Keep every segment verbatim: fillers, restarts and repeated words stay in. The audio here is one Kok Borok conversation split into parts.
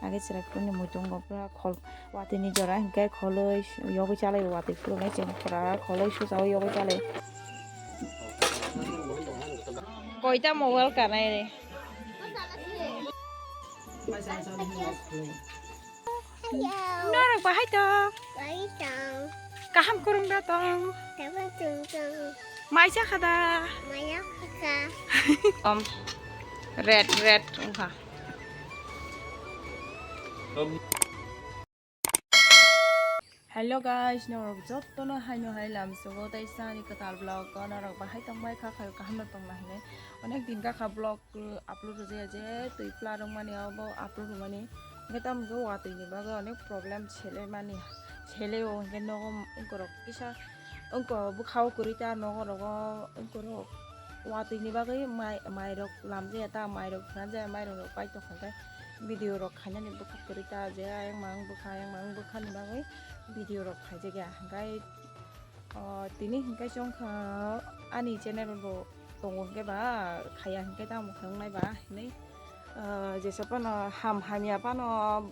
Age chwrai phuru ni muitungo pura khol watwi ni jora hinkhe kholoi yogwi chalai watwi phuru nai chwng pura kholoi suchao yogwi chalai. Koita mobile kanai re. Norok bahai tong? Bahai tong. Kaham kwrwng da tong? Kaham kwrwng tong. Mai chakha da? Mai chakha. Om. Red, red wngkha. Hello guys, norok jottono haino hai lamsogo tei sani kwtal vlog o norok bahai tongbai kha khayo kaham no tongna hinwi. Onek din kha kha vlog upload rwjaya je twi pla rwngmani abo upload rwmani. Hwnkhe tamo khe watwi ni bagwi onek problem sele mani, sele o hwnkhe nogo wngkorok kisa wngko bwkha o kwrwi ta nogo rogo wngkorok watwi ni bagwi mai, mai rok lamjaya ta mai rok phranjaya mai rok pai tongkha khe video rok khainani bwkha kwrwi ta je ayang mang bwkha ayang mang bwkha ni bagwi video rok khaijakya hwnkhe. O, tini hwnkhe chwng kha ani channel bo tongo hwnkhe ba khaya hwnkhe tamo khe wngnai ba hinwi, o, jesa phano ham hamya phano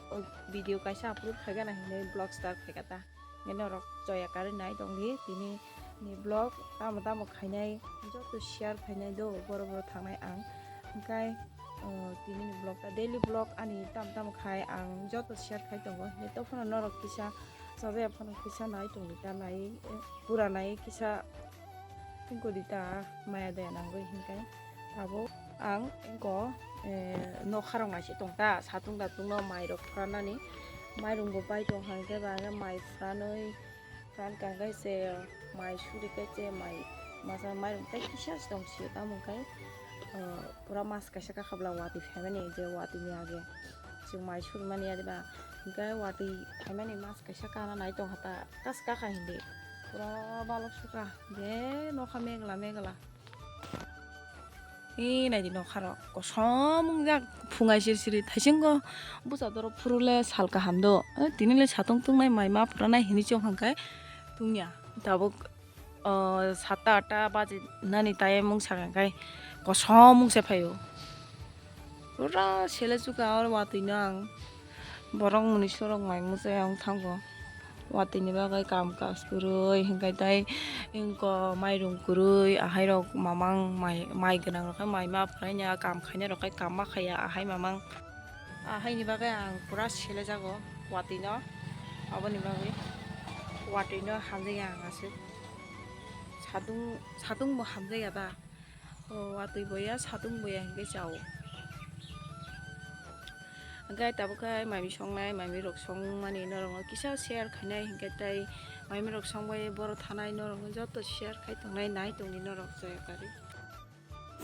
video kaisa upload khaigana hinwi vlog start khaika ta. Hwnkhe norok choya karwi nai tongdi tini ni vlog tamo tamo khainai joto share khainai do boro boro thangnai ang hwnkhe, o, tini ni vlog ta daily vlog ani tamo tamo khai ang joto share khai tongo hwnkhe tei phano norok kisa Chajakya phano kisa nai tongdi ta nai, eh, pura nai kisa tungkodi ta maya daya nangwi hinkhe tabuk ang wngko, eh, nokharok naisik tongta satung datungno mairok phranani mairungbo bai tongkha hinkhe ba mai phranwi phran kangkhe se mai suri khe se mai masa mairung tei kisa se tong sio tamo khe, eh, pura mas kaisa kakhabla watwi phaimani je watwini age. Chwng mai surmani ya diba? Hwnkhe watwi phaimani mas kaisa kana nai tongkha ta, kas kakha hindi. Pura balok sukha. Je nokha megla megla. E naidi nokharok kosom wngjak phungai siri siri. Thaisingo bwsa dorok phuru le sal kaham do. E tini le satung tungnai mai ma phwranai hinwi chong hwnkhe tungya. Tabuk o, satta atta baji nani time wngsa kha khe kosom wngse phaio. Pura sele chukha oro watwi no ang borok muni sorok mai muchai ang thango. Watwi ni bagwi kam kaj kwrwi hinkhe tai wngko mairung kwrwi ahai rok mamang mai, mai gwnang rok khe mai ma phwraina kam khainai rok khe kam ma khaiya ahai mamang. Ah, haini bagwi ang pura selejago watwi no, aboni bagwi watwi no hamjakya ang aswk. Satung, satung bo hamjakya ta. O, watwi boya, satung boya hinkhe chao. Hwnkhe tabuk khe mami songnai, mami rok songmani norokno kisa share khainai hinkhe tai mami rok songbai boro thanai norokno joto share khai tongnai nai tongdi norok joya kari.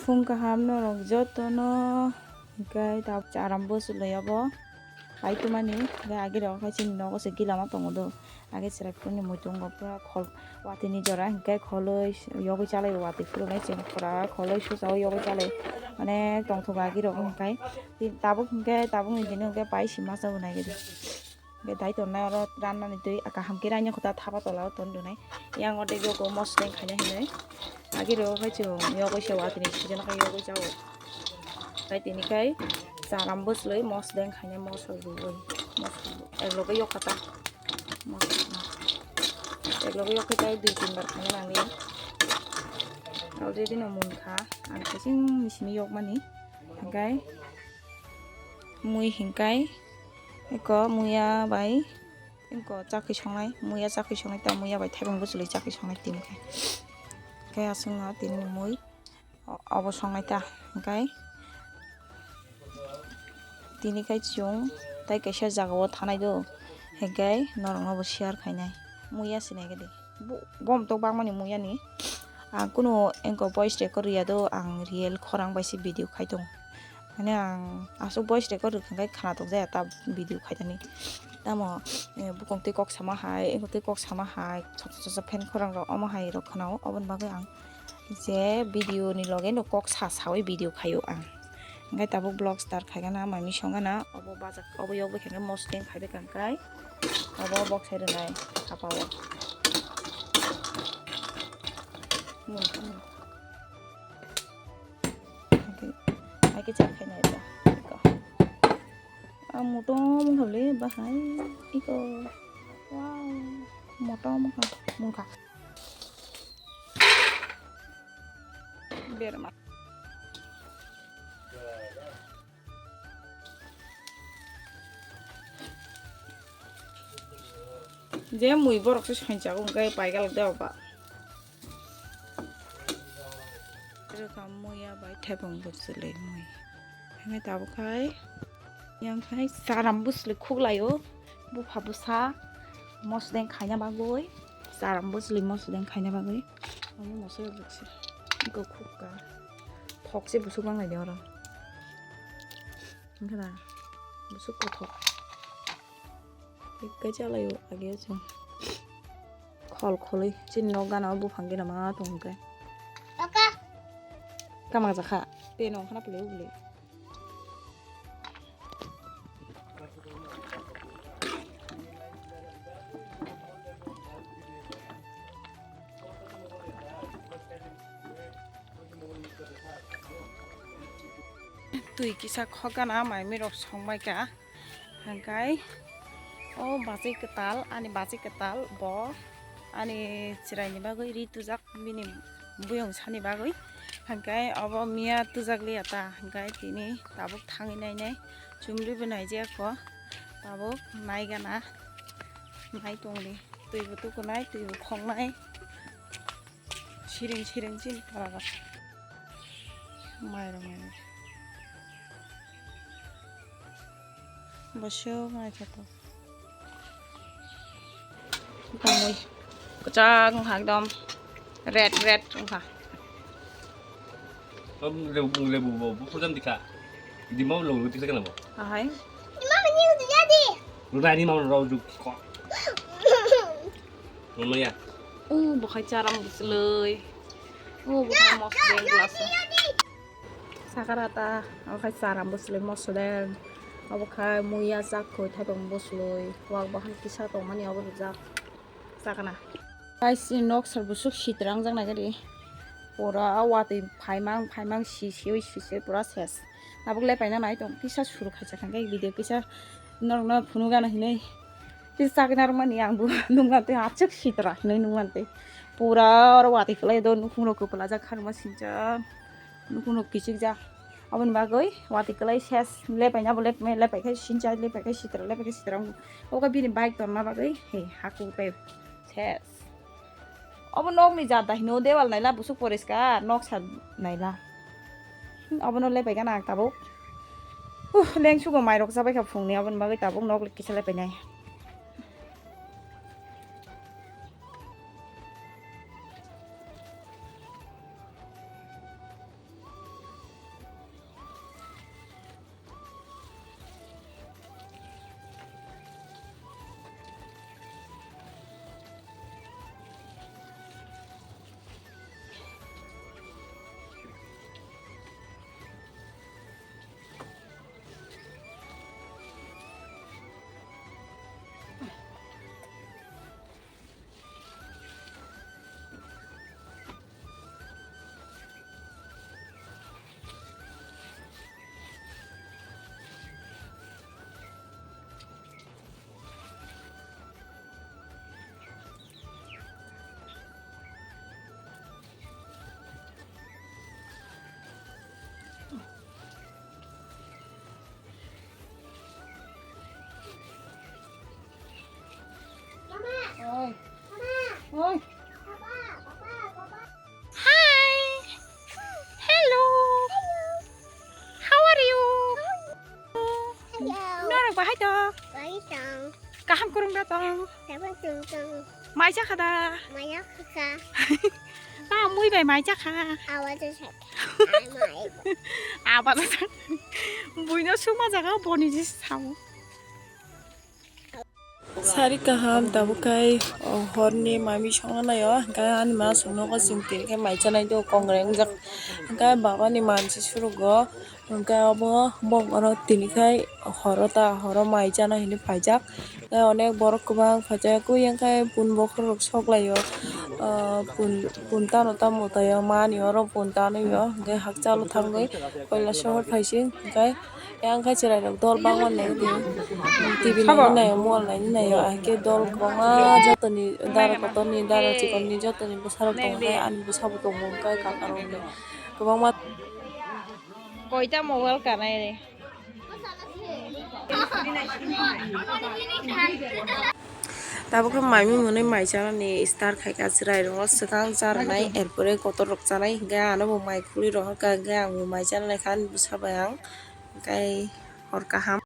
Phung kaham norok jotono, hwnkhe ta charam bwchwlwi obo. Kaitumani, hwnkhe agirok hai chini nogo se gilama tongo do. Age chwrai phuruni muitungo pura khol, watwini jora hwnkhe kholoi yogwi chalai watwi phurunai chwng pura kholoi suchao yogwi chalai. Onek tongthogo agirok hwnkhe tabuk hwnkhe tabukni dino hwnkhe pai sima chawi naigwdi. Hwnkhe dai tongnai oro rannani twi kaham khe raini kota thapa tola o ton rwnai. Yang o tei yogo mosdeng khainai hinwi. Agirok hai chwng yogwi se watwini season khe yogwi chao. Tai tini khai charam bwchwlwi mosdeng khainai mosol rwwi. Mosol rwwi. Ek loge yok kha ta. Mosol rwwi. Ek loge yok khe tai dui tin bar khaina nangli. Already no mun kha. Ang khe simi simi yokmani. Hwnkhe mui hwnkhe eko muya bai eko chakhi songnai, muya chakhi songnai ta muya bai thaibang bwchwlwi chakhi songnai tini khe. Khe aswkno tini mui o-, obo songnai ta hwnkhe tini khe chwng tai kaisa jagao thanai do hwnkhe norokno bo share khainai muya sinai khe di. Bo, bo motok bangmani muya ni. Ang kunu engko voice record riya do, ang real khorang bai se video khai tongo. Mane ang aswk voice record rwkha khe khana tokjaya ta video khai tani. Tamo, eh, bukung twi kok sama hai, engko twi kok sama hai, choksa choksa fan khorang rok omo hai rok khana o, oboni bagwi ang je video ni loge no kok sa sawi video khaio ang. Hwnkhe tabuk vlog start khaigana, mami songana, obo bajak, obo yokbai khe mosdeng khaibai kangkhai, obo boksai rwnai hapao. Hai khe chak khainai ta. Motom wngkha le bahai iko. Wow, motom wngkha, wngkha. Berma. Je mui borok se sanjago, hwnkhe paigalak de oba. Rwkha muya bai thaiphang bwswlwi mui. Hwnwi tabuk khai, yang khai charam bwswlwi khuklaio. Bupha bwsa mosodeng khaina bagwi, charam bwswlwi mosodeng khaina bagwi. Omo moso rwkse. Iko khukka. Thokse bwswk wnglaidi oro. Wngkha da? Bwswk kothok. Ekkai chalaio ageo chwng. Khol kholwi chini nok gana o buphang gana ma tong khe. Kaka. Kamang jakha. Te nong khana pele ule. Twi kisa khok gana mai mirok songbai ka. Hwnkhe o bachwi kwtal, ani bachwi kwtal bo ani chwraini bagwi ri tujak, bini buyong sani bagwi. Hwnkhe obo miya tujak liya ta, hwnkhe tini tabuk thangwi nainai, chumribo naijak kho, tabuk naigana, nai tongdi, twibo tukunai, twibo khoknai. Siring siring chini para rok. Mai rok mai. Bosok mai khato. Tangwi. Kwchak wngkha ekdom. Red red wngkha. Om lebu lebu bo bu program dikha. Di mau lo tikla kana bo. Ahai. Mama ni udah jadi. Udah ini mau rau juk kok. Mama ya. Oh, bukhai charam bwswlwi. Oh, bukhai mosdeng glass o. Sakara ta, obo khai charam bwswlwi mosdeng. Obo khai muya chak khoi thaipang bwswlwi. Wak bukhai kisa tongmani obo rijak. Sakana. Guys, nok sal bwswk sitra wngjak nai gari. Pura watwi phaimang, phaimang, si, si, si, si, pura ses. Tabuk le paina nai tong, kisa suru khaisa thangkhe video kisa norokno phunuk gana hinwi. Kisa chakna rwmani ang bo nukmantwi, achuk sitra hinwi nukmantwi. Pura oro watwi kwlai do, nukhung rok kwplajak kharma sincha. Nukhung rok kichikjak. Aboni bagwi watwi kwlai ses, lepaina bo lepai, lepai khe sincha, lepai khe sitra, lepai khe sitra wng. Obo bini bike tonna bagwi, he, haku tei ses. Obo nokni jat da hino, dewal naila bwswk poriskar, noksa naila. Abono lepaikha na ang tabuk. Uh, lengsugo mairok chabaikha phungni, aboni bagwi tabuk nok kisa lepainai. Oi. Oi. Hi. Hello. How are you? Hello. Norok bahai tong? Bahai tong. Kaham kwrwng da tong? Kaham kwrwng tong. Mai jakha da? Mai jakha. Ta mui bai mai jakha. Awa jakha. Ai mai. Aba jakha. Buino suma jaga boni jis sao. Sari kaham tabuk khai, o, horni mami songna naio, hwnkhe ani ma songnogo chwng tini khe mai chanai do kongreng jak, hwnkhe babani mansi surugo, hwnkhe obo bok oro tini khai horo ta horo mai chana hinwi paijak, tei onek borok kwbang phaijak, oyang khai pun bokhorok rok sok laio, o, pun, pun tano tamo taio mani oro pun tanwi o, hwnkhe hakchalo thangwi koilasohor phaising, hwnkhe. Yang khai chwrairok dol bangma nai di. T V naio, mobile naio, ahikhe dol kwbangma jotoni dara kotorni, dara chikorni jotoni bwsarok tongo, tei ani bwsabo tongo, hwnkhe kakarokni kwbangma. Koita mobile kanai re. Tabuk khe mai mui mwnwi mai chanani start khaikha, chwrairokno swkang charwnai, erpore kotorrok chanai, hwnkhe anobo mai khulwi rohorkha, hwnkhe ang bo mai chanai kha ani bwsa bai ang, hwnkhe hor kaham.